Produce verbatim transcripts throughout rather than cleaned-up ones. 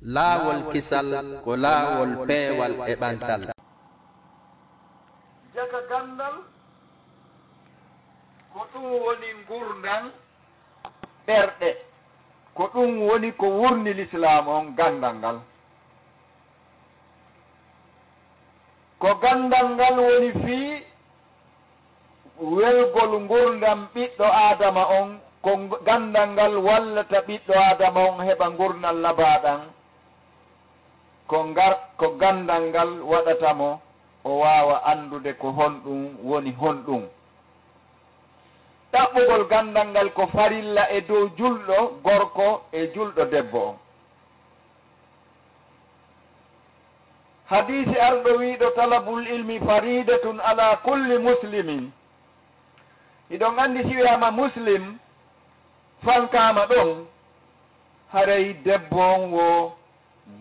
Laawol kisal ko laawol peewal e ɓantal. Jaka ganndal, ko ɗum woni nguurndam ɓerɗe. Ko ɗum woni ko wuurni Lislaam on, ganndal ngal. Ko ganndal ngal woni fii welgol nguurndam ɓiɗɗo Aadama on, ko ganndal ngal wallata ɓiɗɗo Aadama on heɓa nguurndam labaaɗam, ko ngar, ko ganndal ngal waɗata mo o waawa anndude ko honɗum woni honɗum. Ɗaɓɓugol ganndal ngal ko farilla e dow julɗo gorko e julɗo debbo on. Hadiisi arɗo wiiɗo, "Talabul ilmi faridatun ala kulli muslimin." Hiɗon anndi si wiyaama muslim fankaama ɗon, haray debbo on woo,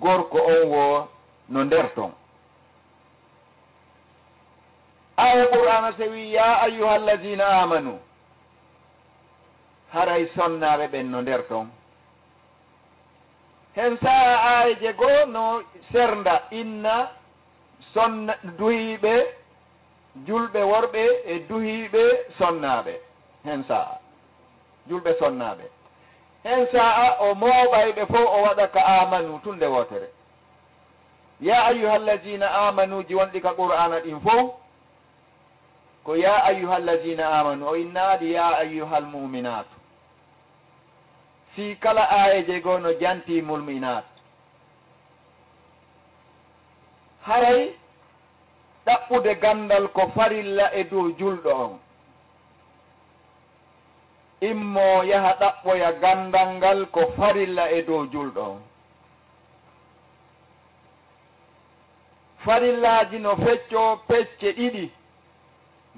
gorko on woo no nder ton. Aaya Qur'aana se wi'i, "Yaa ayyuhal laziina aamanu," haray sonnaaɓe ɓen no nder ton. Hen sa'a aayeeje goo no sernda inna sonna, duhiiɓe, julɓe worɓe e duhiiɓe sonnaaɓe. Hen sa'a julɓe sonnaaɓe. Hen sa'a o mooɓay ɓe fow, o waɗa ka aamanu tun nde wootere. Yaa ayyuhal laziina aamanu ji wonɗi ka Qur'aana ɗin fow, ko yaa ayyuhal laziina aamanu, o innaali yaa ayyuhal mu'minaatu. Fii kala aayeeje goo no jantii mulminaat. Haray ɗaɓɓude ganndal ko farilla e dow julɗo on. Immoo yaha ɗaɓɓoya ganndal ngal ko farilla e dow julɗo on. Farillaaji no feccoo pecce ɗiɗi,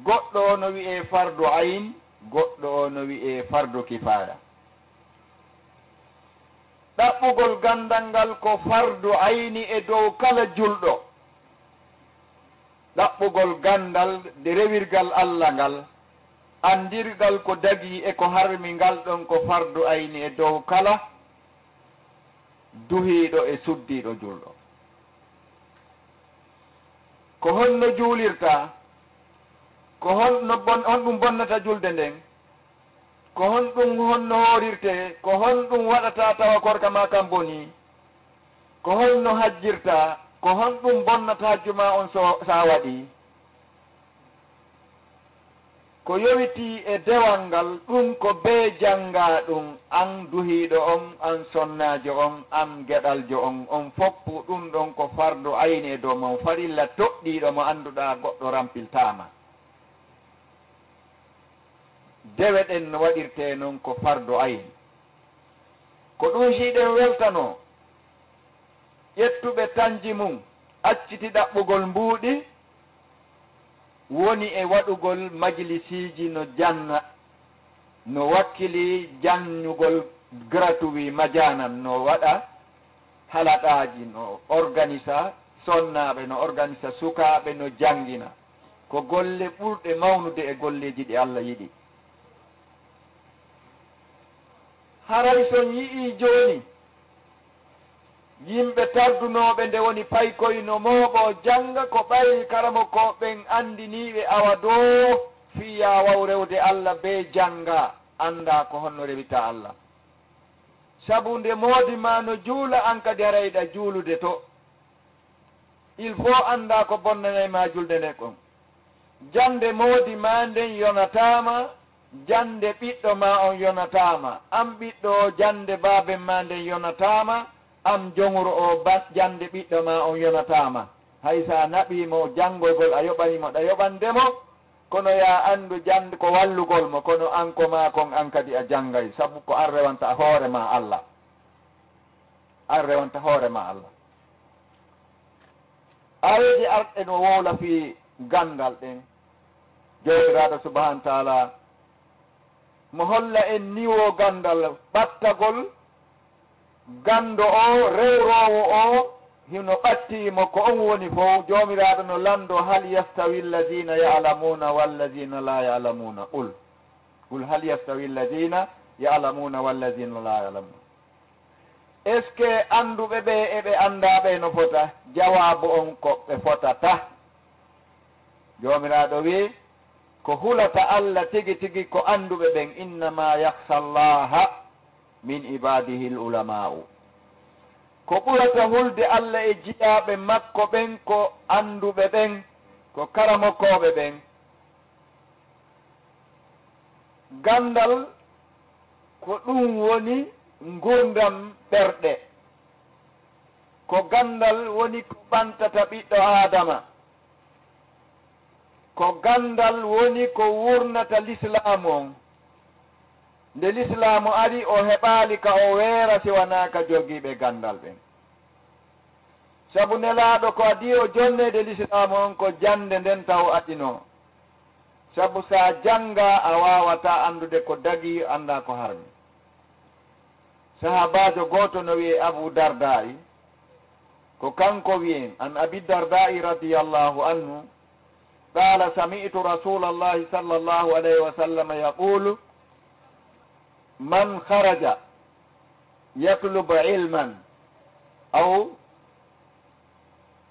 goɗɗo o no wi'ee fardu ayn, goɗɗo o no wi'ee fardu kifaaya. Ɗaɓɓugol ganndal ngal ko fardu ayni e dow kala julɗo. Ɗaɓɓugol ganndal de rewirgal Alla ngal, anndirgal ko dagii e ko harmi ngal ɗon ko fardu ayni e dow kala duhiiɗo e suddiiɗo julɗo. Ko honno juulirta? Ko honno bon-, honɗum bonnata julde nden? Ko honɗum, honno hoorirtee? Ko honɗum waɗata tawa korka maa kan bonii? Ko honno hajjirta? Ko honɗum bonnata hajju maa on so, so a waɗii? Ko yowitii e dewal ngal, ɗum ko bee janngaa ɗum, an duhiiɗo on, an sonnaajo on, an geɗaljo on, on foppu ɗum ɗon ko fardu ayni e dow mon, farilla toɗɗiiɗo mo annduɗaa goɗɗo rampiltaama. Dewe ɗen no waɗirtee non ko fardu ayn. Ko ɗum hiɗen weltanoo ƴettuɓe tanji mum acciti ɗaɓɓugol mbuuɗi, woni e waɗugol majlisiiji no janna, no wakkili janngugol gratuit majaanan, no waɗa halaɗaaji, no organisa sonnaaɓe, no organisa sukaaɓe, no janngina. Ko golle ɓurɗe mawnude e golleeji ɗi Alla yiɗi. Haray si on yi'ii jooni yimɓe tardunooɓe nde woni paykoy no mooɓoo jannga, ko ɓay karamokooɓe ɓen anndiniiɓe awa doo fii yaa waaw rewde Alla bee jannga, anndaa ko honno rewitaa Alla. Sabu nde moodi maa no juula, an kadi haray hiɗa juulude to. Il faut anndaa ko bonnanay maa julde nden kon. Jannde moodi maa nden yonataa ma, jannde ɓiɗɗo maa on yonataa ma. An ɓiɗɗo oo, jannde baaben maa nden yonataa ma, an jonguru oo, ba-, jannde ɓiɗɗo maa on yonataa ma. Hay si a naɓii mo janngogol, a yoɓanii mo ɗa yoɓande mo, kono yaa anndu jannde ko wallugol mo, kono an ko maa kon an kadi a janngay, sabu ko an rewanta hoore maa Alla. An rewanta hoore maa Alla. Aayeeje arɗe no wowla fii ganndal ɗen. Joomiraaɗo Subhaanahu wa Ta'aalaa mo holla en niwoo ganndal ɓattagol, ganndo oo, rewroowo oo, hino ɓattii mo ko on woni fow. Joomiraaɗo no lanndoo, "Hal yastawi allaziina ya'lamuuna wallaziina laa ya'lamuuna? Qul, qul hal yastawi allaziina ya'lamuuna wallaziina laa ya'lamuun?" Est-ce que annduɓe ɓe e ɓe anndaa ɓe no fota? Jawaabu on ko ɓe fotata. Joomiraaɗo wi'i, ko hulata Alla tigi tigi ko annduɓe ɓen, "Innama yakhsha Allaha min ibadihi l-ulama'u." Ko ɓurata hulde Alla e jiyaaɓe makko ɓen ko annduɓe ɓen, ko karamokooɓe ɓen. Ganndal ko ɗum woni nguurndam ɓerɗe. Ko ganndal woni ko ɓantata ɓiɗɗo Aadama. Ko ganndal woni ko wuurnata lislaamu on. Nde lislaamu ari, o heɓaali ka o weera si wanaa ka jogiiɓe ganndal ɓen. Sabu Nelaaɗo ko adii o jonneede lislaamu on, ko jannde nden taw adinoo. Sabu si a janngaa, a waawataa anndude ko dagii, anndaa ko harmi. Sahaabaajo gooto no wi'ee Abu Dardaa'i, ko kanko wi'i, an Abi Dardaa'i radiyallahu anhu, qaala, sami'tu Rasuulallahi sallallahu alayhi wa sallam yaquulu, man kharaja yatlubu ilman, aw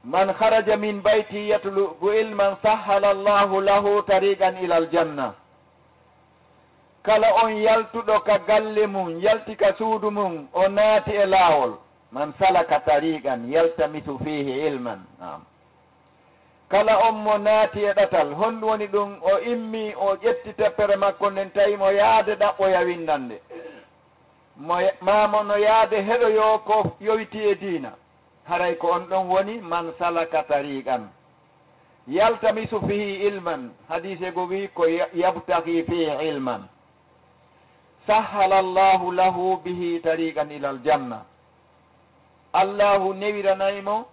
man kharaja min baytihi yatlubu ilman, sahhala Allahu lahu tariqan ilal janna. Kala on yaltuɗo ka galle mum, yalti ka suudu mum, o naati e laawol, man salaka tariqan yaltamisu fihi ilman. Naam. Kala on mo naati e ɗatal, honɗum woni ɗum? O immi, o ƴetti teppere makko nden, tawi mo yaade ɗaɓɓoya winndannde. Mo ya-, maa mo no yaade heɗoyoo ko yowitii e diina. Haray ko on ɗon woni man salaka tariqan yaltamisu fihi ilman. Hadiise go wi'i ko ya-, yabtaghi fihi ilman. Sahhala Allahu lahu bihi tariqan ilal janna. Allahu newiranay mo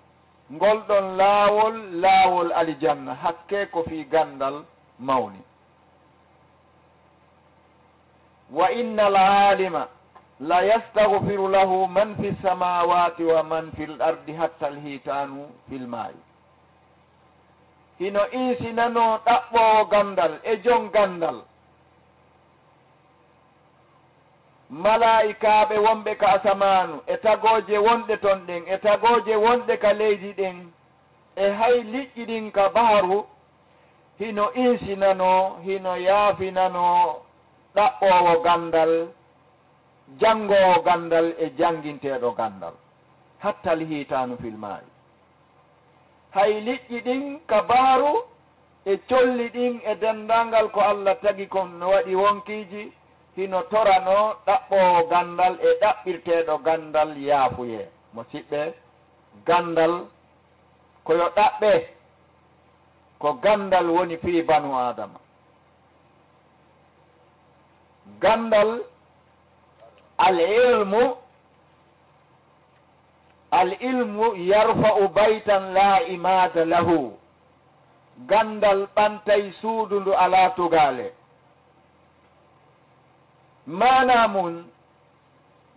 ngol ɗon laawol, laawol alijanna. Hakke ko fii ganndal mawni. Wa innal aalima la yastaghfiru lahu man fi samawati wa man fil ardi hatta al hitanu fil ma'i. Hino insinanoo ɗaɓɓoowo ganndal e jon ganndal, malaa'ikaaɓe wonɓe ka asamaanu, e tagooje wonɗe ton ɗen, e tagooje wonɗe ka leydi ɗen, e hay liƴƴi ɗin ka baharu, hino insinanoo, hino yaafinanoo ɗaɓɓoowo ganndal, janngoowo ganndal e jannginteeɗo ganndal, hatta al hitanu fil ma'i. Hay liƴƴi ɗin ka baharu e colli ɗin e denndaangal ko Alla tagi kon no waɗi wonkiiji, hino toranoo ɗaɓɓoowo ganndal e ɗaɓɓirteeɗo ganndal yaafuyee. Musiɓɓe, ganndal ko yo ɗaɓɓe, ko ganndal woni fii banu Aadama. Ganndal, al ilmu, al ilmu yarfa'u baytan la imaada lahu. Ganndal ɓantay suudu ndu alaa tugaale. Maanaa mun,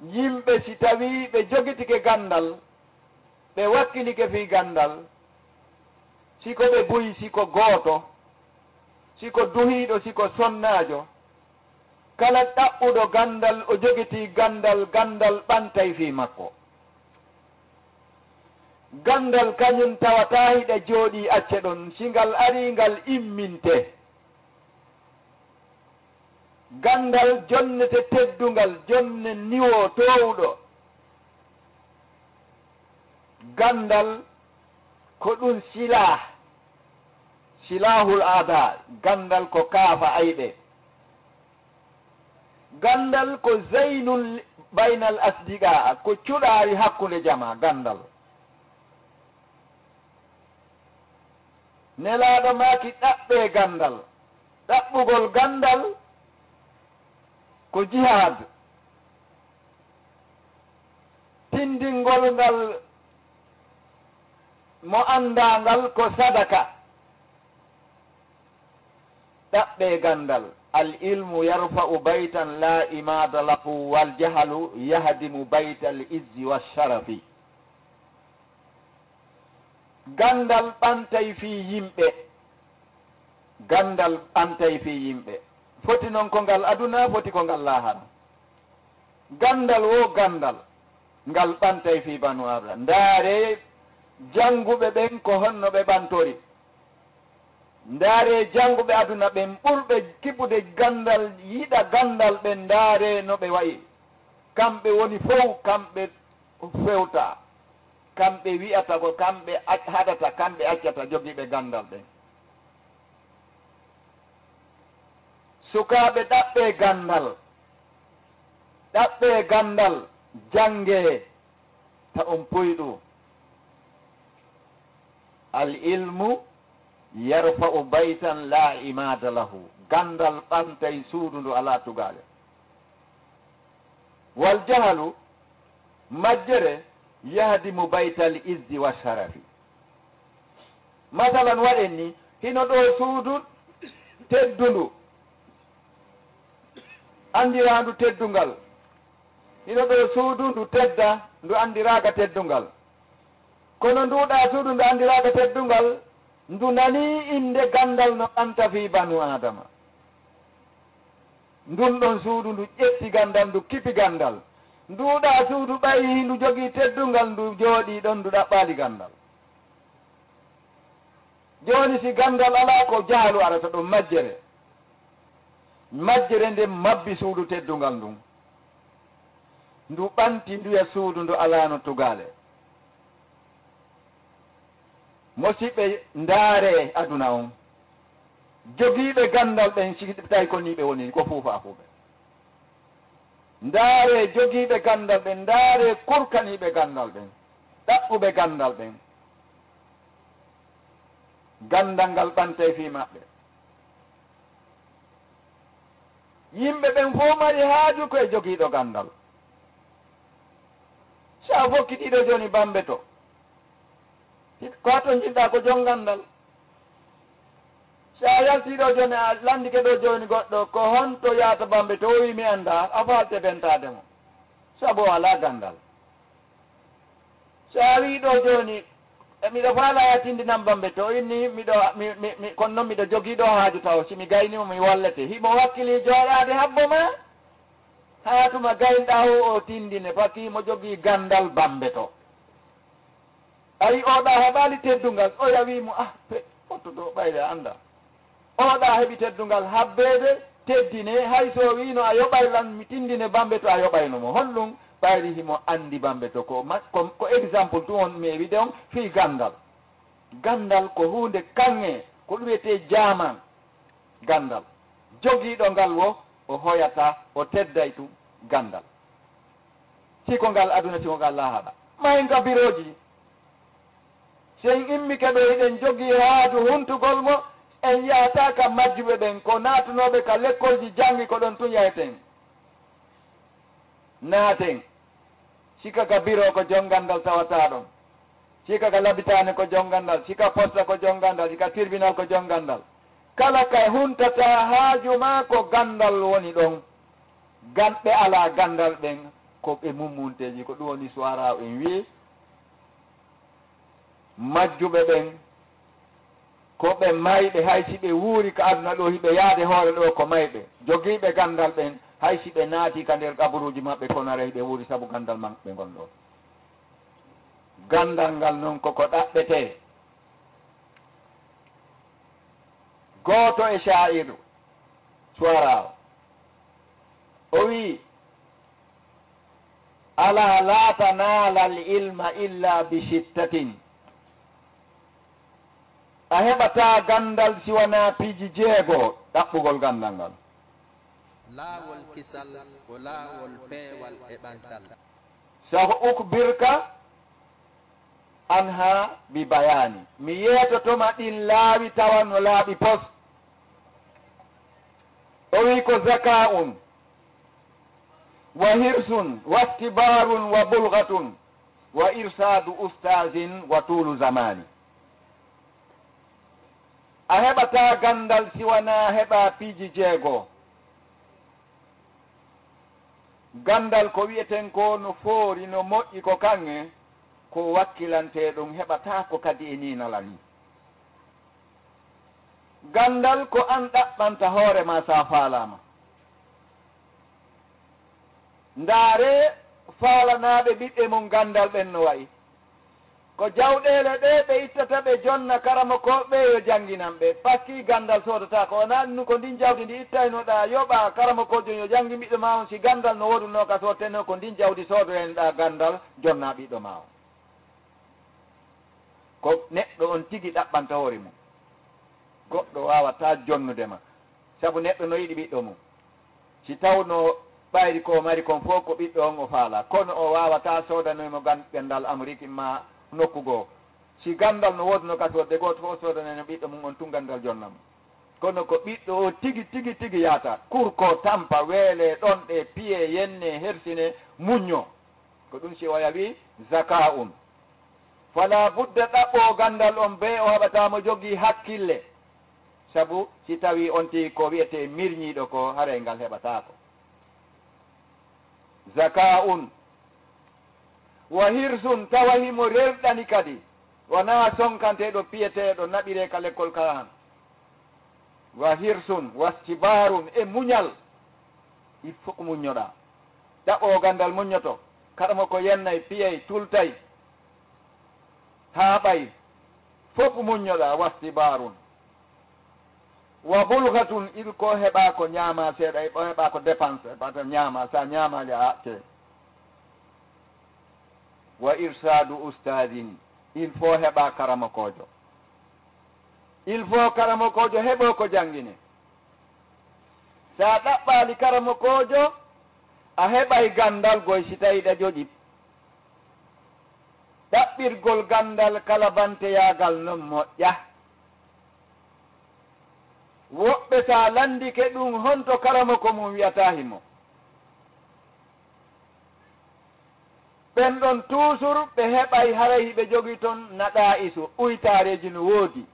yimɓe si tawii ɓe jogitike ganndal, ɓe wakkilike fii ganndal, si ko ɓe buy, si ko gooto, si ko duhiiɗo, si ko sonnaajo, kala ɗaɓɓuɗo ganndal, o jogitii ganndal, ganndal ɓantay fii makko. Ganndal kañun tawataa hiɗa jooɗii acce ɗon, si ngal arii ngal imminte. Ganndal jonnete teddungal, jonne niwoo toowuɗo. Ganndal ko ɗum silaah, silaahul aadaa, ganndal ko kaafa ayɓe. Ganndal ko zeynul baynal asdiqaa, ko cuɗaari hakkunde jamaa, ganndal. Nelaaɗo maaki ɗaɓɓee ganndal. Ɗaɓɓugol ganndal ko jihaad. Tinndingol ngal mo anndaa ngal ko sadaka. Ɗaɓɓee ganndal. Al ilmu yarfa'u baytan la imaada lahu wal jahalu yahdimu baytal izzi wa sharafi. Ganndal ɓantay fii yimɓe. Ganndal ɓantay fii yimɓe. Foti non ko ngal aduna, foti ko ngal laahara. Ganndal wo ganndal. ngal ɓantay fii banu Aadama. Ndaaree jannguɓe ɓen ko honno ɓe ɓantori. Ndaaree jannguɓe aduna ɓen ɓurɓe kiɓude ganndal, yiɗa ganndal ɓen, ndaaree no ɓe wa'i. Kamɓe woni fow, kamɓe fewta. Kamɓe wi'ata ko kamɓe ac-, haɗata, kamɓe accata jogiiɓe ganndal ɓen. Sukaaɓe, ɗaɓɓee ganndal. Ɗaɓɓee ganndal, janngee, ta on poyɗu. Al ilmu yarfa'u baytan la imaada lahu. Ganndal ɓantay suudu ndu alaa tugaale. Wal jahalu, majjere, yahdimu baytal izzi wa sharafi. Masalan, waɗen ni, hino ɗoo suudu teddundu, anndiraandu teddungal. Hino ɗoo suudu ndu tedda, ndu anndiraaka teddungal. Kono nduuɗaa suudu ndu anndiraaka teddungal, ndu nanii innde ganndal no ɓanta fii banu Aadama. Ndun ɗon suudu ndu ƴetti ganndal, ndu kipi ganndal. Nduuɗaa suudu ɓay ndu jogii teddungal, ndu jooɗii ɗon, ndu ɗaɓɓaali ganndal. Jooni si ganndal alaa, ko jahalu arata ɗon, majjere. Majjere nden mabbi suudu teddungal ndun. Ndu ɓanti nduya suudu ndu alaano tugaale. Mosiɓɓe, ndaaree aduna on. Jogiiɓe ganndal ɓen, si tawi ko nii ɓe woni, ko fuufa fuuɓe. Ndaaree jogiiɓe ganndal ɓen, ndaaree kurkaniiɓe ganndal ɓen, ɗaɓɓuɓe ganndal ɓen. Ganndal ngal ɓantay fii maɓɓe. Yimɓe ɓen fow mari haaju ko e jogiiɗo ganndal. Si a fokkiti ɗoo jooni Bambeto, hikka ko a tonjinɗaa ko jon ganndal. Si a yaltii ɗoo jooni, a lanndike ɗoo jooni goɗɗo, ko honto yaata Bambeto, o wi'i mi anndaa, a faaltee bentaade mo. Sabu o alaa ganndal. Si a wi'i ɗoo jooni, e miɗo faalaa yaa tinndinam Bambeto, o inni miɗo, mi, mi, mi, kono non miɗo jogii ɗoo haaju taw, si mi gaynii mo mi wallete. Himo wakkilii jooɗaade habbo ma, haa tuma gaynɗaa o, o tinndine, faki himo jogii ganndal Bambeto. Ayi, oɗa heɓaali teddungal, oya wii mo, ah, pe, otto ɗoo ɓayre a anndaa. Oɗa heɓi teddungal habbeede, teddine, hay so o wiino a yoɓay lan, mi tinndine Bambeto a yoɓayno mo. Honɗun? Ɓayri himo anndi Bambeto ko ma-, ko, ko exemple tun on mi ewi de on fii ganndal. Ganndal ko huunde kaŋŋe, ko ɗum wiyetee jaaman. Ganndal. Jogiiɗo ngal wo, o hoyataa, o tedday tun. Ganndal. Si ko ngal aduna, si ko ngal laakhara. Mayen ka birooji. Si en immike ɗoo, hiɗen jogii haaju huntugol mo, en yahataa ka majjuɓe ɓen, ko naatunooɓe ka lekkolji janngi, ko ɗon tun yaheten. Naaten. Si ka ka biro ko jon ganndal tawataa ɗon. Si ka ka labitaane ko jon ganndal, si ka posta ko jon ganndal, si ka tirbinal ko jon ganndal. Kala ka huntataa haaju maa ko ganndal woni ɗon. Gan-, ɓe alaa ganndal ɓen ko ɓe mummunteeji, ko ɗum woni suwaraaw en wi'i. Majjuɓe ɓen, ko ɓe mayɓe, hay si ɓe wuuri ka aduna ɗoo, hiɓe yaade hoore ɗoo ko mayɓe. Jogiiɓe ganndal ɓen, hay si ɓe naati ka nder qaburuuji maɓɓe, kono haray hiɓe wuuri sabu ganndal maɓɓe ngon ɗoo. Ganndal ngal non ko ko ɗaɓɓetee. Gooto e shaa'iru, suwaraawo, o wi'i, "Alaa laa tanaala al-ilma illa bi sittatin." A heɓataa ganndal si wanaa piiji jeego, ɗaɓɓugol ganndal ngal. Laawol kisal ko laawol peewal e ɓantal. Sa ukhbirka anha bi bayani. Mi yeetotoma ɗin laawi tawa no laaɓi pos. O wi ko zaka'un wa hirsun wa ikhtibarun wa bulghatun wa irshadu ustazin wa tulu zamani. A heɓataa ganndal si wanaa heɓaa piiji jeego. Ganndal ko wi'eten ko no foori, no moƴƴi, ko kaŋŋe, ko wakkilantee ɗum, heɓataa ko kadi e nii nala nii. Ganndal ko an ɗaɓɓanta hoore maa so a faalaama. Ndaaree Faalanaaɓe ɓiɓɓe mum ganndal ɓen no wa'i. Ko jawɗeele ɗe ɓe ittata ɓe jonna karamokooɓe ɓe yo jannginan ɓe. Paski ganndal soodotaako. Wonaa ɗum ko ndin jawdi ndi ittaynoɗaa yoɓaa karamokoojo yo janngin ɓiɗɗo maa on. Si ganndal no woodunoo ka soodeteno ko ndin jawdi soodoynoɗaa ganndal jonnaa ɓiɗɗo maa on. Ko neɗɗo on tigi ɗaɓɓanta hoore mum. Goɗɗo waawataa jonnude ma, sabu neɗɗo no yiɗi ɓiɗɗo mum. Si tawno ɓayri ko o mari kon fof ko ɓiɗɗo on o faalaa, kono o waawataa soodanoy mo gan-, ganndal Amerik ma nokku goo. Si ganndal no woodunoo ka soodde, gooto fof o soodanayno ɓiɗɗo mum on tun ganndal jonna mo. Kono ko ɓiɗɗo o tigi, tigi, tigi yaata. Kurko, tampa, weele, ɗonɗe, piye, yenne, hersine, muñño. Ko ɗum si oya wi zaka'un. Fala budda ɗaɓɓo ganndal on bee o heɓataa mo jogii hakkille. Sabu si tawii on tigi ko wi'etee mirñiiɗo ko, haray ngal heɓataako. Zaka'un. Wa hirsun, tawa himo rerɗani kadi. Wonaa sonkanteeɗo, piyeteeɗo, naɓiree ka lekkol kaan. Wa hirsun, wastibaarun, e muñal. Il faut ko muññoɗaa. Ɗaɓɓo ganndal muññoto. Karamoko yennay, piyay, tultay, haaɓay. Fof muññoɗaa, wastibaarun. Wa bulgatun, il ko heɓaa ko ñaamaa seeɗa, e ko heɓaa ko dépense, heɓata ñaamaa, sa ñaamaali a accee. Wa irsaadu ustaadin, il faut heɓaa karamokoojo. Il faut karamokoojo heɓoo ko janngine. Sa ɗaɓɓaali karamokoojo, a heɓay ganndal goy si tawii ɗa joƴi. Ɗaɓɓirgol ganndal kala banteyaagal non moƴƴa. Woɓɓe sa lanndike ɗum, honto karamoko mum wi'ata himo? Ɓen ɗon tuusur ɓe heɓay haray hiɓe jogii ton naɗaa'isu, uytaareeji no woodi.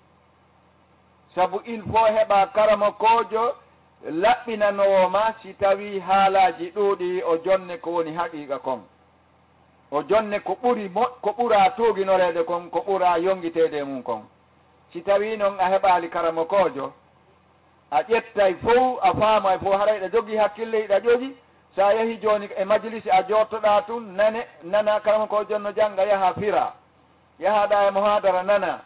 Sabu il faut heɓa karamokoojo laɓɓinanoowo ma si tawii haalaaji ɗuuɗi o jonne ko woni haqiiqa kon. O jonne ko ɓuri mo-, ko ɓuraa tuuginoreede kon, ko ɓuraa yonngiteede e mum kon. Si tawii non a heɓaali karamokoojo, a ƴettay fow, a faamay fow, haray hiɗa jogii hakkille, hiɗa ƴoƴi. Sa yahii jooni e majlisi a jooɗtoɗaa tun, nane, nana karamokoojo no jannga, yaha fira. Yahaɗaa e muhaadara nana.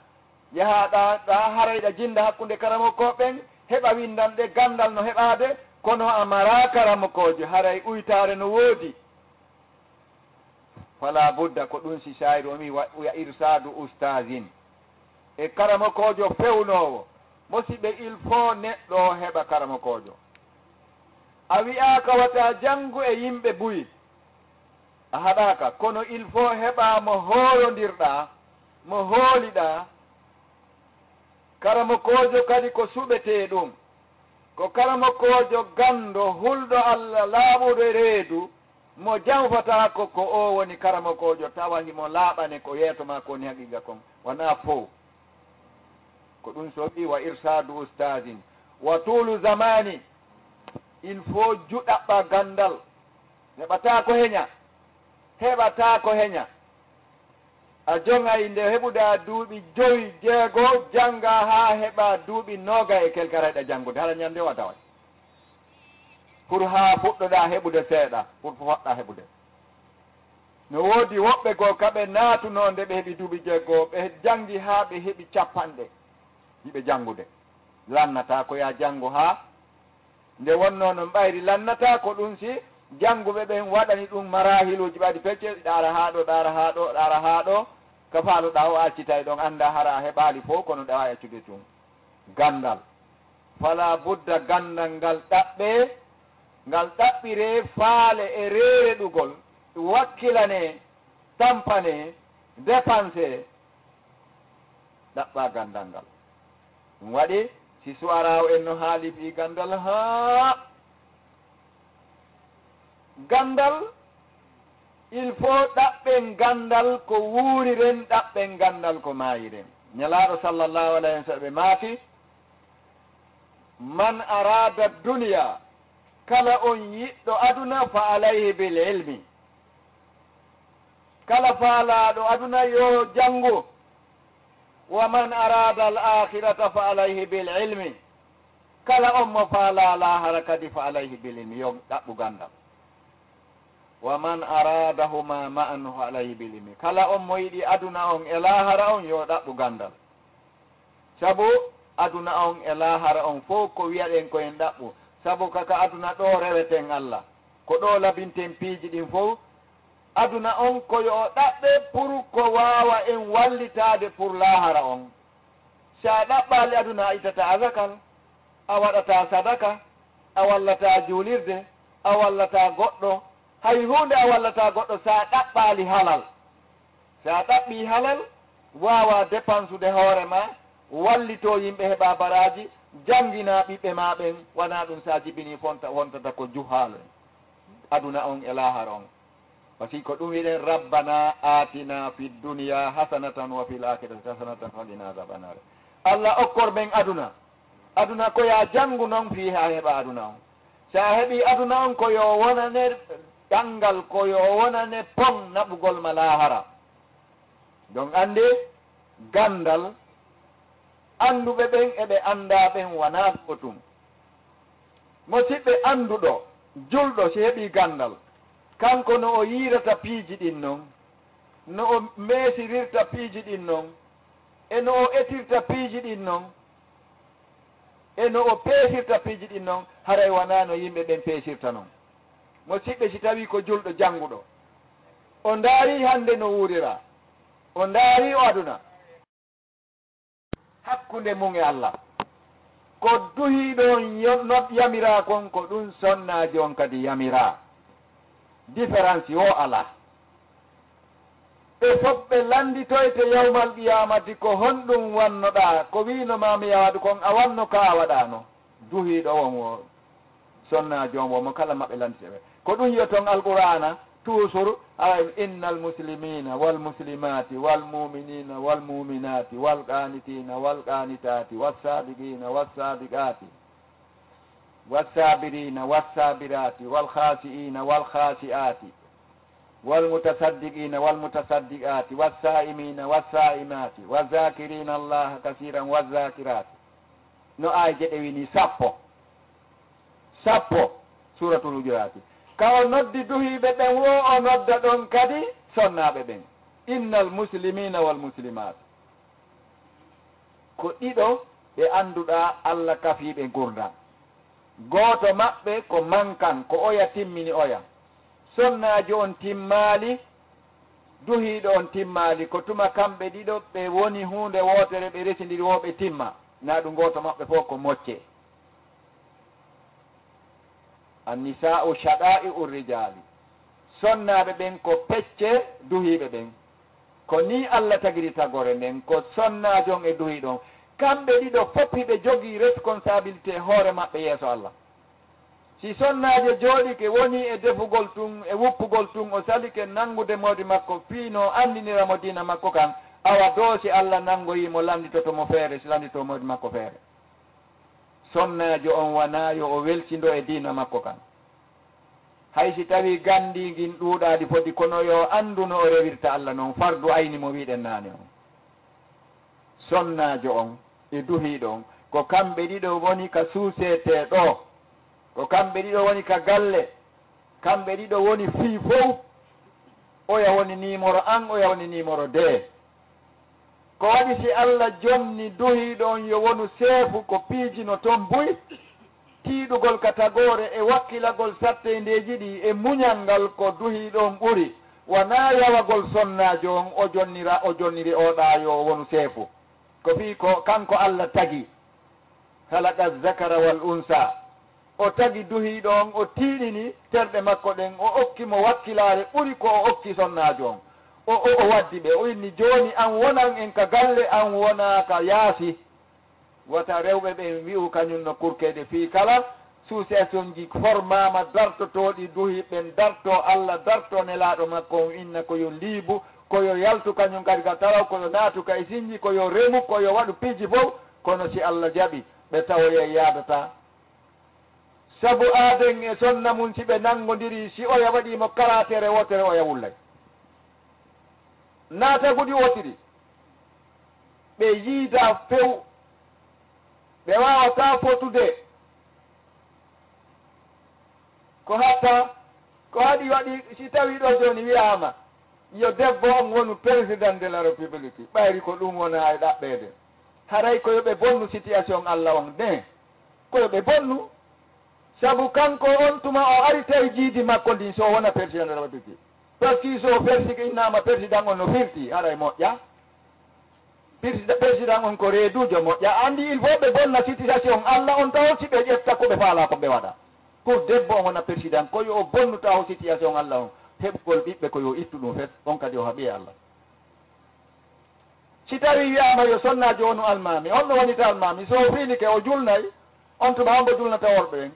Yahaɗaa ɗaa haray hiɗa jinnda hakkunde karamokooɓe ɓen, heɓa winndanɗe, ganndal no heɓaade, kono a maraa karamokoojo, haray uytaare no woodi. Fala budda, ko ɗum si saayiru o mi wa-, wa irsaadu ustaazin. E karamokoojo fewnoowo, mosiɓɓe, il faut neɗɗo o heɓa karamokoojo. A wi'aaka wata janngu e yimɓe buy, a haɗaaka, kono il faut heɓa mo hoorondirɗaa, mo hooliɗaa. Karamokoojo kadi ko suɓetee ɗum. Ko karamokoojo ganndo, hulɗo Allah, laaɓuɗo e reedu, mo janfataako ko o woni karamokoojo, tawa himo laaɓane ko yeeso maa ko woni haqiiqa kon, wonaa fow. Ko ɗum so wi wa irsaadu ustaazin, wa tuulu zamaani, il faut juɗaɓɓa ganndal, heɓataa ko heña, heɓataa ko heña. A joŋay nde heɓuɗaa duuɓi jowi, jeego, janngaa haa heɓaa duuɓi noogay e kelkara hiɗa janngude, hara ñannde o a taway. Pour haa fuɗɗoɗaa heɓude seeɗa, pour foɗɗaa heɓude. No woodi woɓɓe goo ka ɓe naatunoo nde ɓe heɓi duuɓi jeego, ɓe janngi haa ɓe heɓi cappanɗe, hiɓe janngude. Lannataa ko yaa janngu haa Nde wonnoo no mbayri lannataa, ko ɗum si jannguɓe ɓen waɗani ɗum marahiluuji ɓaɗi pecce, ɗaara haa ɗo, ɗaara haa ɗo, ɗaara haa ɗo, ka faaloɗaa o accitay ɗon, anndaa hara a heɓaali fow, kono ɗawa accude tun. Ganndal. Falaa budda ganndal ngal ɗaɓɓee, ngal ɗaɓɓiree faale e reereɗugol, wakkilanee, tampanee, depansee, ɗaɓɓaa ganndal ngal. Ɗum waɗi, si suwaraawo en no haali fii ganndal, haa ganndal, il faut ɗaɓɓen ganndal ko wuuriren, ɗaɓɓen ganndal ko maayiren. Nelaaɗo sallallahu alayhi wa sallam maaki, "Man araada dunya", kala on yiɗɗo aduna, "fa alayhi bil ilmi." Kala faalaaɗo aduna yo janngu. "Wa man araada al akhirata fa alayhi bil ilmi." Kala on mo faalaa laahara kadi fa alayhi bil ilmi, yo ɗaɓɓu ganndal. Wa man aradahuma ma'an fa alayhi bil ilmi. Kala on mo yiɗi aduna on e laahara on, yo ɗaɓɓu ganndal. Sabu aduna on e laahara on fof ko wiyaɗen ko en ɗaɓɓu. Sabu ka, ka aduna ɗo reweten Allah. Ko ɗo labinten piiji ɗin fof. Aduna on ko yo o ɗaɓɓe pour ko waawa en wallitaade pour laahara on. Si a ɗaɓɓaali aduna, a ittataa azakal, a waɗataa sadaka, a wallataa juulirde, a wallataa goɗɗo. Hay huunde a wallataa goɗɗo si a ɗaɓɓaali halal. Si a ɗaɓɓii halal, waawaa depansude hoore ma, wallitoo yimɓe heɓa baraaji, jannginaa ɓiɓɓe ma ɓen, wanaa ɗum si a jibinii fonta, wontata ko juhaalo en. Aduna on e laahara on. Parce que ko ɗum wiɗen, "Rabbana atina fid dunya hasanatan wa fil akhirati hasanatan wa qina adhaban nar." Allah okkor men aduna. Aduna ko ya janngu non fii haa heɓa aduna on. Si a heɓii aduna on ko yo wonane ɗanngal, ko yo wonane pon naɓugol ma laahara. Donc anndi ganndal, annduɓe ɓen e ɓe anndaa ɓen wanaa gootum. Mo siɓɓe annduɗo, julɗo si heɓii ganndal, kanko no o yiirata piiji ɗin non, no o meesirirta piiji ɗin non, e no o etirta piiji ɗin non, e no o peesirta piiji ɗin non, haray wanaa no yimɓe ɓen peesirta non. Mo siɓɓe si tawii ko julɗo jannguɗo, o ndaarii hannde no wuuriraa, o ndaarii o aduna. Hakkunde mum e Allah. Ko duhiiɗo on yo-, no yamiraa kon, ko ɗum sonnaajo on kadi yamiraa. Différence wo alaa. Ɓe fof ɓe lannditoyte yawmal qiyaamati, ko honɗum wannoɗaa? Ko wiino maa mi waɗu kon, a wanno ka a waɗaano. Duhiiɗo on wo, sonnaajo on wo, mo kala maɓɓe lanndite ɓe. Ko ɗum yo ton Alqur'aana, toujours, awa, "Innal muslimina wal muslimati wal mu'minina wal mu'minati wal qanitina wal qanitati was sadiqina was sadiqati was sabirina was sabirati wal khashi'ina wal khashi'ati wal mutasaddiqina wal mutasaddiqati was sa'imina was sa'imati waz zakirina Allaha kasiran waz zakirati." No aayeeje ɗe wini sappo. Sappo, Suuratul Hujuraati. Ka o noddi duhiiɓe ɓen wo, o nodda ɗon kadi sonnaaɓe ɓen. "Innal muslimiina wal muslimaat." Ko ɗiɗo ɓe annduɗaa Allah kafiiɓe ngurndan. Gooto maɓɓe ko mankan, ko oya timmini oya. Sonnaajo on timmaali, duhiiɗo on timmaali. Ko tuma kamɓe ɗiɗo ɓe woni huunde wootere, ɓe resindiri wo ɓe timma. Na ɗum gooto maɓɓe fof ko mocce. Annisaa'u shaɗaa'i'u rijaali. Sonnaaɓe ɓen ko pecce duhiiɓe ɓen. Ko nii Allah tagiri tagore nden, ko sonnaajo on e duhiiɗo on. Kamɓe ɗiɗo fof hiɓe jogii responsabilité hoore maɓɓe yeeso Allah. Si sonnaajo jooɗike, woni e defugol tun, e wuppugol tun, o salike nanngude moodi makko, fii no anndinira mo diina makko kan, awa doo si Allah nanngoyii mo, lannditoto mo feere, si lannditoo moodi makko feere. Sonnaajo on wanaa yo o welsindo e diina makko kan. Hay si tawii ganndii ngin ɗuuɗaali foti, kono yo anndu no o rewirta Allah non, fardu ayni mo wi'ɗen naane on. Sonnaajo on e duhiiɗo on, ko kamɓe ɗiɗo woni ka suusetee ɗoo, ko kamɓe ɗiɗo woni ka galle, kamɓe ɗiɗo woni fii fow, oya woni numéro un, oya woni numéro deux. Ko waɗi si Allah jonni duhiiɗo on yo wonu seefu, ko piiji no ton buy, tiiɗugol ka tagoore e wakkilagol satteendeeji ɗi e muñal ngal ko duhiiɗo on ɓuri, wanaa yawagol sonnaajo on o jonnira, o jonniri o ɗaa yo wonu seefu. Ko fii ko kanko Allah tagi, khalaqa zakara wal unsa. O tagi duhiiɗo on, o tiiɗini terɗe makko ɗen, o okki mo wakkilaare ɓuri ko o okki sonnaajo on. O, o, o waddi ɓe, o inni, "Jooni an wonan en ka galle, an wona ka yaasi." Wata rewɓe ɓen wi'u kañum no kurkeede fii kala suusesonji formaama dartotooɗi duhi ɓen dartoo Allah, dartoo nelaaɗo makko on, inna ko yo liibu, ko yo yaltu kañum kadi ka talaw, ko yo naatu ka e sinji, ko yo remu, ko yo waɗu piiji fow, kono si Allah jaɓi, ɓe tawoyay yaadataa. Sabu aaden e sonna mun, si ɓe nanngondirii, si oya waɗii mo karaatere wootere, oya wullay. Naatagudi wootiri, ɓe yiida few, ɓe waawataa fotude. Ko hatta Ko haɗi waɗi, si tawii ɗo jooni wiyaama, yo debbo on wonu président de la République, ɓayri ko ɗum wona e ɗaɓɓeede. Haray ko yo ɓe bonnu situation Allah on ne. Ko yo ɓe bonnu. Sabu kanko on tuma o ari tawi jiidi makko ndin so o wona président de la République. Parce que so o persi-, innaama président on no firti, haray moƴƴa. Président, président on ko reeduujo moƴƴa. Anndi il faut ɓe bonna situation Allah on taw si ɓe ƴetta ko ɓe faalaa ko ɓe waɗa. Pour debbo on wona président, ko yo o bonnu taw situation Allah on. Heɓgol ɓiɓɓe ko yo ittu ɗum fes, on kadi o haɓi e Allah. Si tawii wiyaama yo sonnaajo wonu almaami, on no wonita almaami, so o fiilike o julnay, on tuma hombo julnata worɓe ɓen?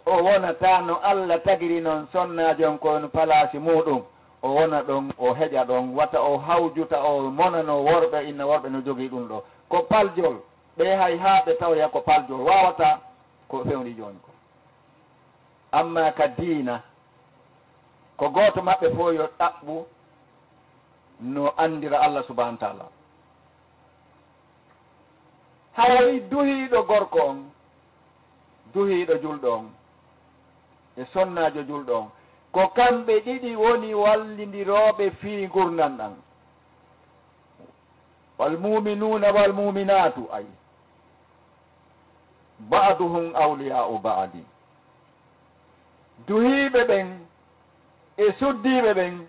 O wonata no Allah tagiri non sonnaajo on ko on palaasi muuɗum. O wona ɗon, o heƴa ɗon, wata o hawjuta, o monano worɓe, inna worɓe no jogii ɗum ɗo. Ko paljol, ɓe hay haa ɓe tawoya ko paljol, waawataa ko fewndi jooni ko. Amma ka diina, ko gooto maɓɓe fof yo ɗaɓɓu no anndira Allah subhanahu wa ta'ala. Hara wi duhiiɗo gorko on, duhiiɗo julɗo on, e sonnaajo julɗo on, ko kamɓe ɗiɗi woni wallindirooɓe fii ngurndan ɗan. Wal mu'minuuna wal mu'minaatu, ay, ba'duhum awliyaa'u ba'di. Duhiiɓe ɓen e suddiiɓe ɓen,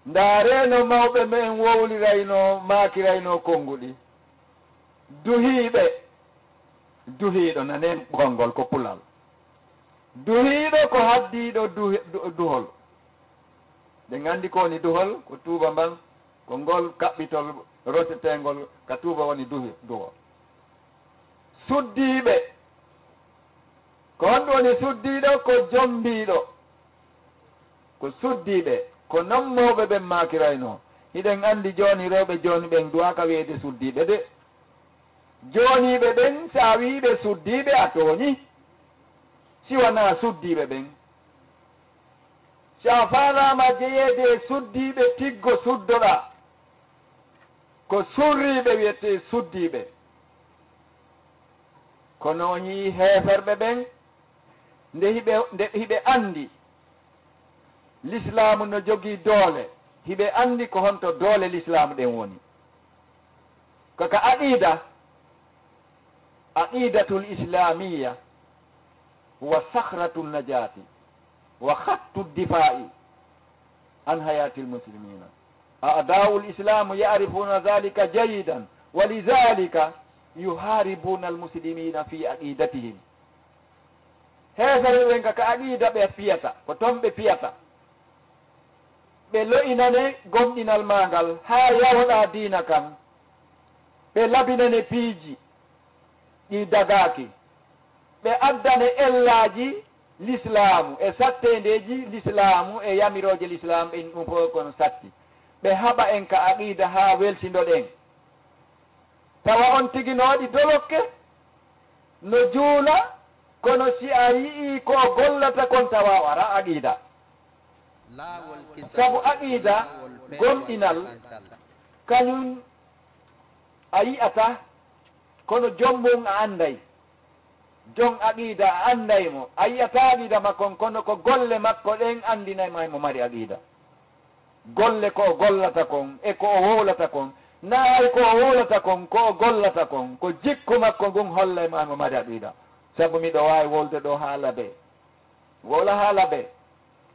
ndaaree no mawɓe men wowliraynoo, maakiraynoo konnguɗi. Duhiiɓe, duhiiɗo, nanen konngol ko pulal. Duhiiɗo ko haddiiɗo duhi-, du-, duhol. Ɗen anndi ko woni duhol, ko tuuba mban, ko ngol kaɓɓitol roteteengol ka tuuba woni duhi-, duhol. Suddiiɓe, ko honɗum woni suddiiɗo? Ko jombiiɗo. Ko suddiiɓe, ko non mawɓe ɓen maakiraynoo. Hiɗen anndi jooni rewɓe jooni ɓen duwaaka wi'eede suddiiɓe de. Jooniiɓe ɓen, si a wi'i ɓe suddiiɓe, a tooñi. Si wanaa suddiiɓe ɓen. Si a faalaama jeyeede e suddiiɓe, tiggo suddoɗaa. Ko surriiɓe wi'etee suddiiɓe. Kono on yi'ii heeferɓe ɓen, nde hiɓe, nde hiɓe anndi Lislaamu no jogii doole, hiɓe anndi ko honto doole Lislaamu ɗen woni. Ko ka aqiida, aqiidatul islaamiyya huwa sakhratu najaati wa khattu difaa'i an hayaatil muslimiina. A'daa'ul islaam ya'rifuuna dhaalika jayyidan, wa lidhaalika yuhaaribuuna al muslimiina fii aqiidatihim. Heeferɓe ɓen ka, ka aqiida ɓe fiyata, ko ton ɓe fiyata. Ɓe lo'inane gomɗinal maa ngal, haa yawoɗaa diina kan. Ɓe labinane piiji ɗi dagaaki. Ɓe addane ellaaji Lislaamu e satteendeeji Lislaamu e yamirooje Lislaamu ɓen, ɗum fof kono satti. Ɓe haɓa en ka aqiida haa welsindoɗen. Tawa on tigi no waɗi dolokke, no juula, kono si a yi'ii ko o gollata kon, tawa o ara aqiida. Sabu aqiida, gomɗinal, kañum a yi'ata, kono joom mum a annday. Joom aqiida a annday mo, a yi'ata aqiida makko on, kono ko golle makko ɗen anndinay ma mo mari aqiida. Golle ko o gollata kon e ko o wowlata kon, naa hay ko o wowlata kon, ko o gollata kon, ko jikku makko ngun hollay ma mo mari aqiida. Sabu miɗo waawi wolde ɗo haala ɓe, wowla haala ɓe,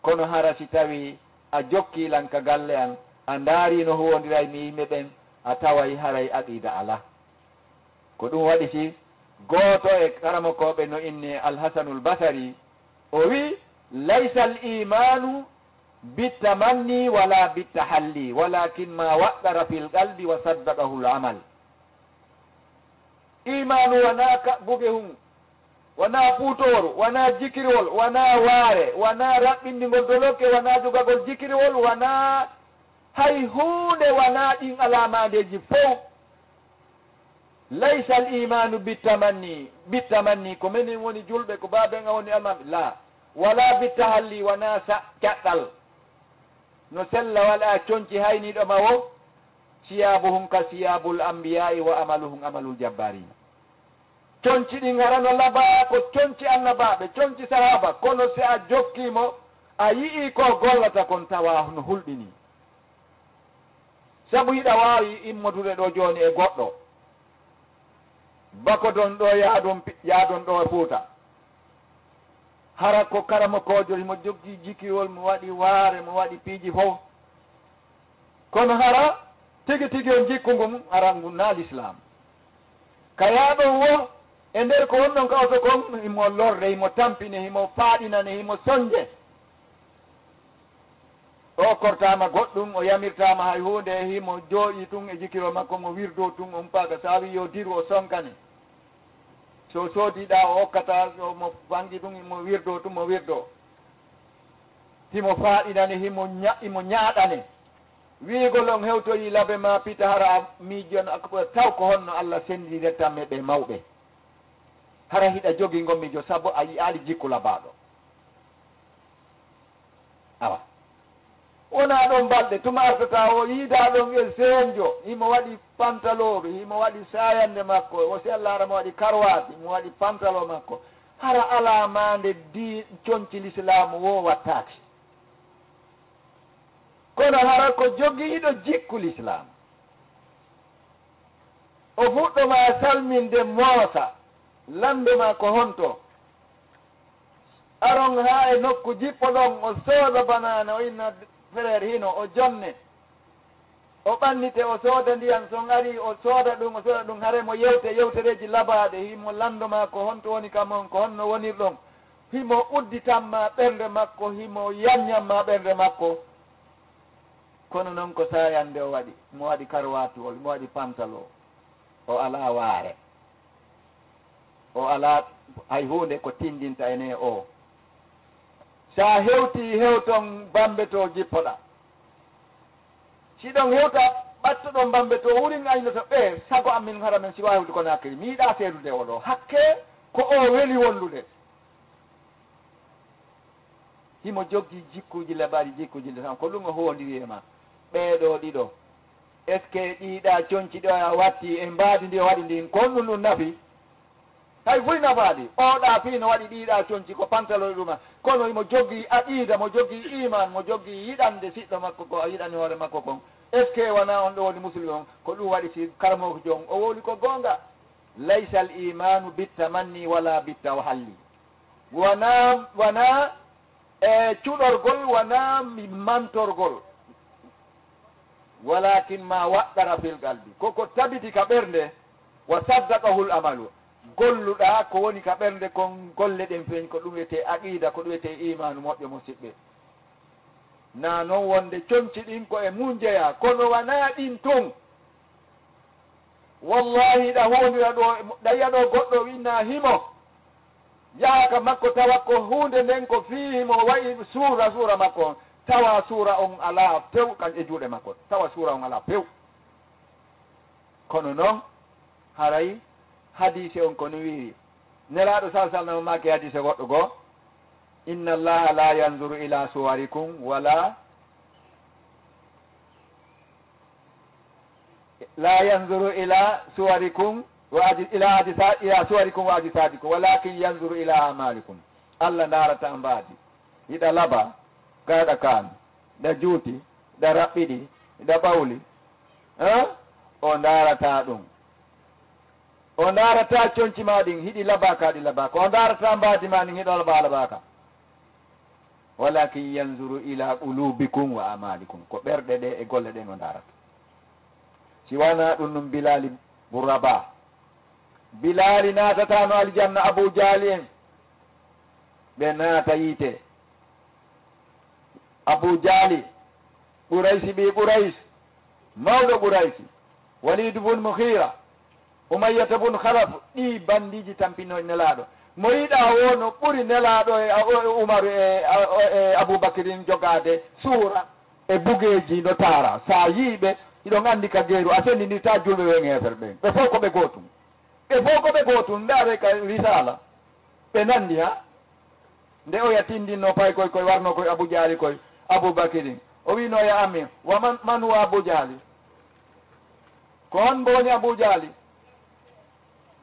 kono hara si tawii a jokkii lan ka galle an, a ndaarii no huwondiray mi yimɓe ɓen, a taway haray aqiida alaa. Ko ɗum waɗi si gooto e karamokooɓe no inni Al-Hasanul Basari, o wi'i, "Laysa al-iimaanu bit-tamanni wala bit-tahalli, walakin ma waqqara fil qalbi wa saddaqahu al-amal." Iimaanu wanaa ka bugehun, wanaa puutooru, wanaa jikirwol, wanaa waare, wanaa raɓɓindingol dolokke, wanaa jogagol jikirwol, wanaa hay huunde, wanaa ɗin alaamaandeeji fow. "Laysa al-iimaanu bit-tamanni, bit-tamanni, ko menen woni julɓe, ko baaben an woni almaami, laa. Wala bit-tahalli, wanaa sa-, caɗɗal. No sella, wala conci hayniiɗo ma wo, siyaabuhum ka siyaabul anbiyaa'i wa amaluhum amalul jabbaariina." Conci ɗin hara no labaa ko conci annabaaɓe, conci sahaaba, kono si a jokkii mo, A yi'ii ko gollata kon tawa no hulɓinii. Sabu hiɗa waawi immodude ɗoo jooni e goɗɗo. Bako ɗon ɗoo yaadon pi-, yaadon ɗoo e Fuuta. Hara ko karamokoojo himo joggi jikirol, mo waɗi waare, mo waɗi piiji fof. Kono hara tigi tigi on jikku ngun, hara ngun na Lislaam. Ka yaaɗon wo, e nder ko honɗon ka oto kon, himo lorde, himo tampine, himo faaɗinane, himo sonje. O okkortaama goɗɗum, o yamirtaama hay huunde, himo jooɗii tun e jikiro makko, mo wirdo tun, on paga, so a wi'i yo diru, o sonkane. So soodiɗaa, o okkata, so mo fangi tun, mo wirdo tun, mo wirdo. Himo faaɗinane, himo ña-, himo ñaaɗane. Wi'ugol on hewtoyi labe ma pita hara a miijon ak-, taw ko honno Allah sendirta me ɓe mawɓe. Hara hiɗa jogii ngol miijo sabu a yi'aali jikku labaaɗo. Awa. Wonaa ɗon balɗe, tuma artata o yiidaa ɗon e seenjo, himo waɗi pantalooru, himo waɗi saayannde makko, o sellaara mo waɗi karwaati, mo waɗi pantaloo makko. Hara alaa maande di conci lislaamu wo wattaaki. Kono hara ko jogiiɗo jikku lislaam. O fuɗɗo ma salminde moosa, lanndo ma ko honto? Aron haa e nokku jippo ɗon, o sooda banaana, o inna frère hino, o jonne. O ɓannite, o sooda ndiyan, so on ari, o sooda ɗum, o sooda ɗum, hare mo yewte, yewtereeji labaaɗe, himo lanndo ma ko honto woni ka mon, ko honno wonirɗon. Himo udditan ma ɓernde makko, himo yanyan ma ɓernde makko. Kono non ko saayannde o waɗi, mo waɗi karwaatuwol, mo waɗi pantaloo, o alaa waare. O alaa hay huunde ko tindinta e ne o. Sa hewti hewton Bambe to jippoɗa. Si ɗon hewta ɓattuɗon Bambe to wurin aynoto ɓe, sago amin hara men si waawi hewtude Konaakiri. Mi yiɗaa seedude o ɗo. Hakke ko o weli wondude. Himo joggi jikkuuji labaaɗi, jikkuuji lislaam, ko ɗum o hoondiri e ma. Ɓee ɗoo ɗiɗo, est-ce que ɗii ɗaa conci ɗo a watti e mbaadi ndi o waɗi ndin, kon ɗum ɗum nafi? Hay fuy nafaali. Oo ɗaa fii no waɗi ɗii ɗaa conci ko pantalon ɗuma, kono himo joggi aqiida, mo joggi iimaan, mo joggi yiɗande siɗɗo makko ko a yiɗani hoore makko kon. Est-ce que wanaa on ɗo woni musulmi on? Ko ɗum waɗi si karamoojo on o wowli ko goonga. Laysal iimaanu bittamanni wala bittawhalli. Wanaa, wanaa, e, cuɗorgol, wanaa mi mantorgol. Walaakin ma waɗɗara fil qalbi. Ko ko tabiti ka ɓernde, wa saddaqahul amalu. Golluɗaa ko woni ka ɓernde kon, golle ɗen feeñ, ko ɗum wiyetee aqiida, ko ɗum wiyetee iimaanu moƴƴo, musiɓɓe. Na non wonde conci ɗin ko e mun jeyaa, kono wanaa ɗin tun. Wallahi, ɗa huwondira ɗo, ɗa yiya ɗo goɗɗo winna himo. Yaha ka makko tawa ko huunde nden ko fii himo wa'i suura, suura makko on. Tawa suura on alaa few kan e juuɗe makko. Tawa suura on alaa few. Kono non, haray hadiise on ko no wiiri. Nelaaɗo sal sallam maaki hadiise goɗɗo goo, "Inna Allaha la yanzuru ila suwarikum wala, la yanzuru ila suwarikum wa aji-, ila ajsa-, ila suwarikum wa ajsadikum, walakin yanzuru ila amalikum." Allah ndaarata mbaadi. Hiɗa laba, gaɗa kaan, ɗa juuti, ɗa raɓɓiɗi, ɗa ɓawli. Eh? O ndaarata ɗum. O ndaarataa conci maa ɗin, hiɗi labaaka, ɗi labaaka. O ndaarataa mbaadi maa ndin, hiɗo labaa, labaaka. Walakin yanzuru ila qulubikum wa amalikum. Ko ɓerɗe ɗe e golle ɗen o ndaarata. Si wanaa ɗum, ɗum Bilaali bun Rabaa. Bilaali naatataano aljanna, Abu Jaali en. Ɓe naata yiite. Abu Jaali, Quraysi ɓii Qurays, mawɗo Quraysi, Waliidu bun Muhiira, Umayyata bun Halaf, ɗii bandiiji tampinooji Nelaaɗo. Mo yiɗaa woo no ɓuri Nelaaɗo e, e Umaru e, e Abubakirin jogaade suura e bugeeji no taara. Sa yi'i ɓe, hiɗon anndi ka geeru, a senndinirtaa julɓe ɓen e heeferɓe ɓen. Ɓe fow ko ɓe gootum. Ɓe fow ko ɓe gootum. Ndaaree ka Risaala. Ɓe nanndi, ha? Nde oya tinndinno pay koy, koy warno koy Abu Jaali koy, Abu Bakirin. O wi'no, "Ya amir, wa man, man huwa Abu Jaali?" Ko honbo woni Abu Jaali?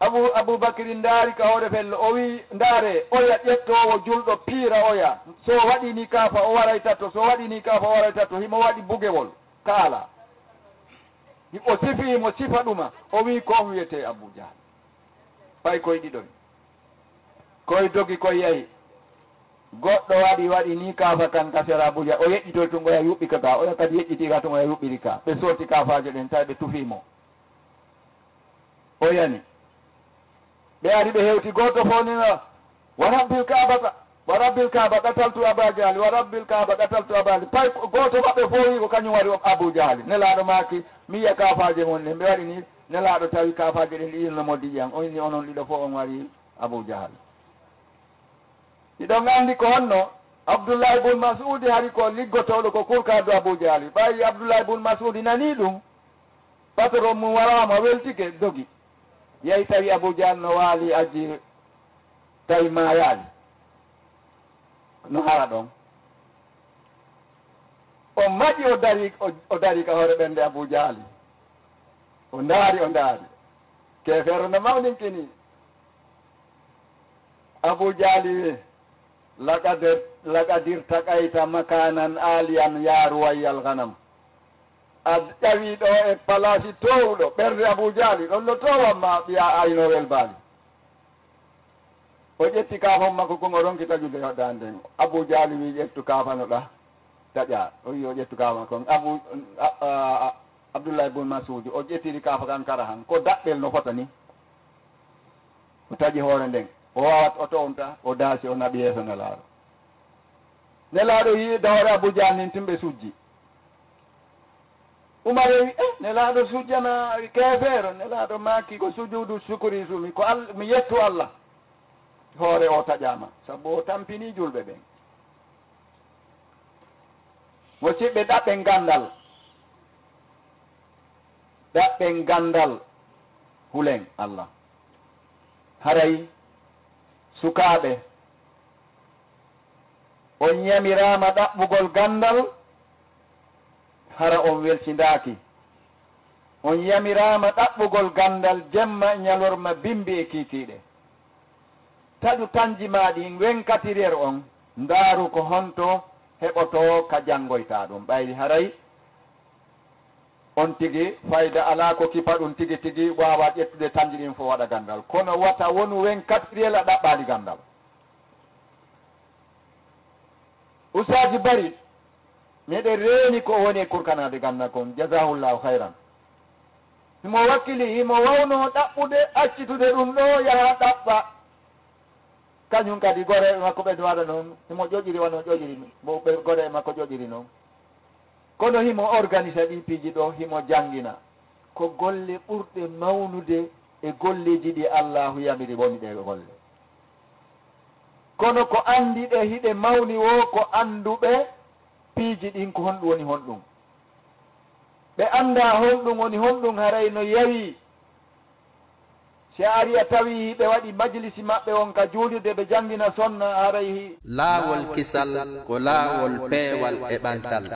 Abu, Abu Bakri ndaari ka hoore fello, o wi'i, "Ndaare, oya ƴettoowo julɗo piira oya. So waɗi ni kaafa, o waray tatto. So waɗi ni kaafa, o waray tatto." Himo waɗi bugewol, kaala. O sifii mo sifa ɗuma. O wi'i, "Ko on wiyetee Abu Jahal?" Pay koy ɗiɗon. Koy dogi, koy yahi. Goɗɗo waɗi, waɗi ni kaafa kan ka sera Abu Jahal. O yeƴƴitoy tun, oya yuɓɓi ka ga. Oya kadi yeƴƴiti ka tun, oya yuɓɓiri ka. Ɓe sooti kaafaaje ɗen, tawi ɓe tufii mo. O yani. Ɓe ari ɓe hewti, gooto fof nena, "Wa rabbil Kaabata, wa rabbil Kaaba, qataltu Aba Jahli, wa rabbil Kaaba, qataltu Aba Jahli." Pay gooto maɓɓe fof wi ko kañum wari Abu Jahli. Nelaaɗo maaki, "Mi yiya kaafaaje mon ɗen." Ɓe waɗi ni, Nelaaɗo tawi kaafaaje ɗen ɗi ilno moddi ƴiyan. O inni, "Onon ɗiɗo fof on wari Abu Jahali." Hiɗon anndi ko honno Abdullahi bun Mas'udi hari ko liggotooɗo ko kurkaado Abu Jahali. Ɓay Abdullahi bun Mas'udi nanii ɗum, patron mum waraama, weltike, dogi. Yehi tawi Abu Jahal no waali aji, tawi maayaali. No hara ɗon. O maƴi, o dari, o, o dari ka hoore ɓernde Abu Jahali. O ndaari, o ndaari. Keefeero no mawninkini. Abu Jahali wi, "Laqad, laqad irtaqayta makanan aliyan ya ruwayyal ghanam." A ƴawi ɗo e palaasi toowuɗo, ɓernde Abu Jahali, ɗon no toowa ma ɓiya aynowel baali. O ƴetti kaafon makko kon, o ronki taƴude daande nden. Abu Jahali wi, "Ƴettu kaafano ɗa, taƴa." O wi, o ƴettu kaafa kon. Abu, a, a, a, Abdullahi bun Masudi, o ƴettiri kaafa kan kara han. Ko daɓɓel no fota ni. O taƴi hoore nden. O waawat o townta, o daasi, o naɓi yeeso Nelaaɗo. Nelaaɗo yi'i dawre Abu Jahal nin tun ɓe sujji. Umar wi, "Eh, Nelaaɗo sujjana keefeero?" Nelaaɗo maaki, "Ko sujuudu sukuri sumi, ko Al-, mi yettu Allah." Hoore o taƴaama, sabu o tampini julɓe ɓen. Musiɓɓe, ɗaɓɓen ganndal. Ɗaɓɓen ganndal. Hulen Allah. Haray sukaaɓe, on yamiraama ɗaɓɓugol ganndal, hara on welsindaaki. On yamiraama ɗaɓɓugol ganndal jemma, ñalorma, bimbi e kiikiiɗe. Taƴu tanji maa ɗin, vingt-quatre heures on, ndaaru ko honto heɓotoo ka janngoytaa ɗum. Ɓayri haray on tigi fayda alaa, ko kipa ɗum tigi tigi, waawaa ƴettude tanji ɗin fof waɗa ganndal. Kono wata wonu vingt-quatre heures a ɗaɓɓaali ganndal. Ustaaji bari, miɗen reeni ko woni e kurkanaade ganndal kon, jazahullahu khayran. Himo wakkili, himo wawnoo ɗaɓɓude, accitude ɗum ɗoo, yaha ɗaɓɓa. Kañum kadi, goree makko ɓe no waɗa noon, himo ƴoƴiri wano ƴoƴiri, mo ɓe goree makko ƴoƴiri noon. Kono himo organisa ɗii piiji ɗoo, himo janngina. Ko golle ɓurɗe mawnude e golleeji ɗi Allaahu yamiri woni ɗee golle. Kono ko anndiiɓe hiɗe mawni woo ko annduɓe piiji ɗin ko honɗum woni honɗum. Ɓe anndaa honɗum woni honɗum, haray no yawi. Si a ari a tawi ɓe waɗi majlisi maɓɓe on ka juulirde, ɓe janngina sonna, haray hi- Laawol kisal ko laawol peewal e ɓantal.